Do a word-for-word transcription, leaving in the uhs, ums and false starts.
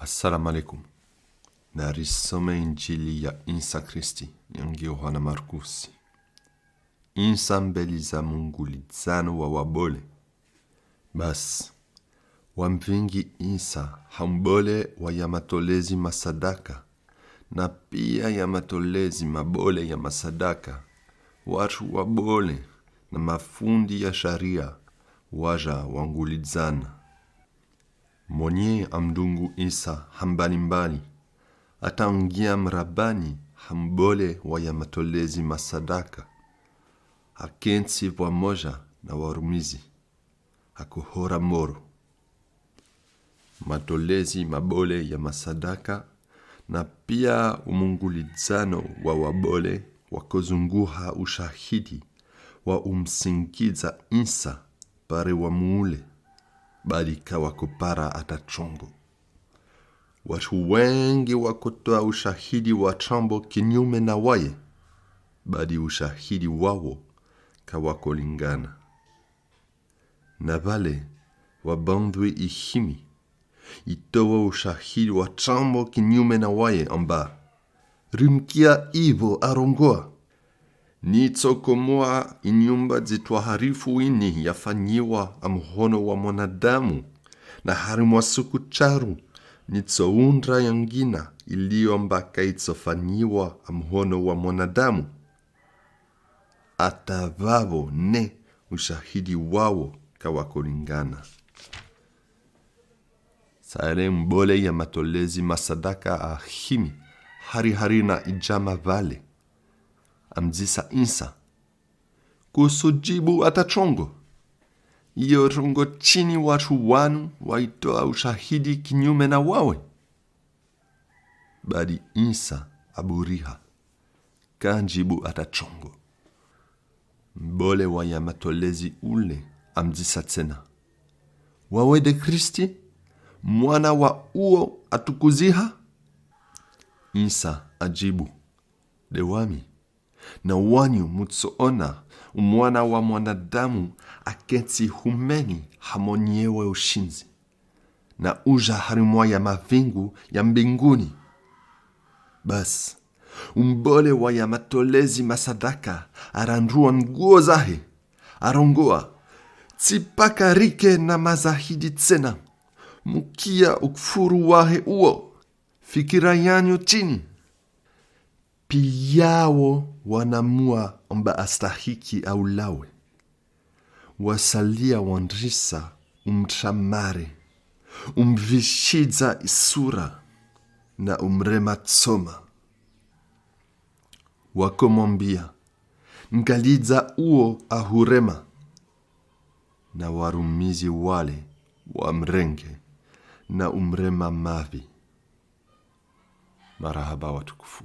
Assalamu alaikum. Narisome Injili ya Insa Kristi yangihwa na Markusi. Insa mbeli za mungulizano wa wabole. Basi, wamvingi Insa ha mbole wa ya matolezi ma sadaka, na pia ya matolezi mabole ya masadaka, watu wabole na mafundi ya sharia waja wangulizana. Monye amdungu Insa ha mbalimbali, ata angia mrabani ha mbole wa ya matolezi ma sadaka, akentsi vwamoja na warumizi, akohora moro. Matolezi mabole ya masadaka, na pia umungulizano wa wabole wakozunguha ushahidi wa umsingiza Insa pare wamuule, bali kawakopara ata trongo. Watu wengi wakotoa ushahidi wa trambo kinyume na waye, bali ushahidi wawo kawakolingana. Na vale wabandwi ihimi, itowo ushahidi wa trambo kinyume na waye amba: Rimukia ivo arongoa: Nitsokomoa inyumba dzitwaharifu ini yafanyiwa ha muhono wa mwanadamu, na hari mwa suku traru nitsoundra yangina ilio amba kaitsofanyiwa ha muhono wa mwanadamu. Ata vavo ne ushahidi wawo kawakolingana. Sa ele mbole ya matolezi ma sadaka ahimi hari hari na idjama vale, amdzisa Insa: Kusujibu ata trongo? Iyo trongo trini watu wanu waitoa ushahidi kinyume na wawe? Bali Insa aburiha, kanjibu ata trongo. Mbole wa ya matolezi ule amdzisa tsena: Wawe de Kristi, mwana wa uwo atukuziha? Insa ajibu: De wami. Na wanyu mutsoona umwana wa mwanadamu akentsi humeni ha monyewe ushindzi, na uja hari mwa ya mavingu ya mbinguni. Basi, umbole wa ya matolezi ma sadaka arandrua nguo zahe, arongoa: Tsipaka rike na mazahidi tsena. Mukia ukufuru wahe uwo. Fikira yanyu trini? Piyawo wanamua amba astahiki aulawe. Wasalia wandrisa umtramare, umvishidza isura, na umrema tsoma. Wakomwambia: Ngalidza uwo ahurema. Na warumizi wale wamrenge na umrema mavi. Marahaba watukufu.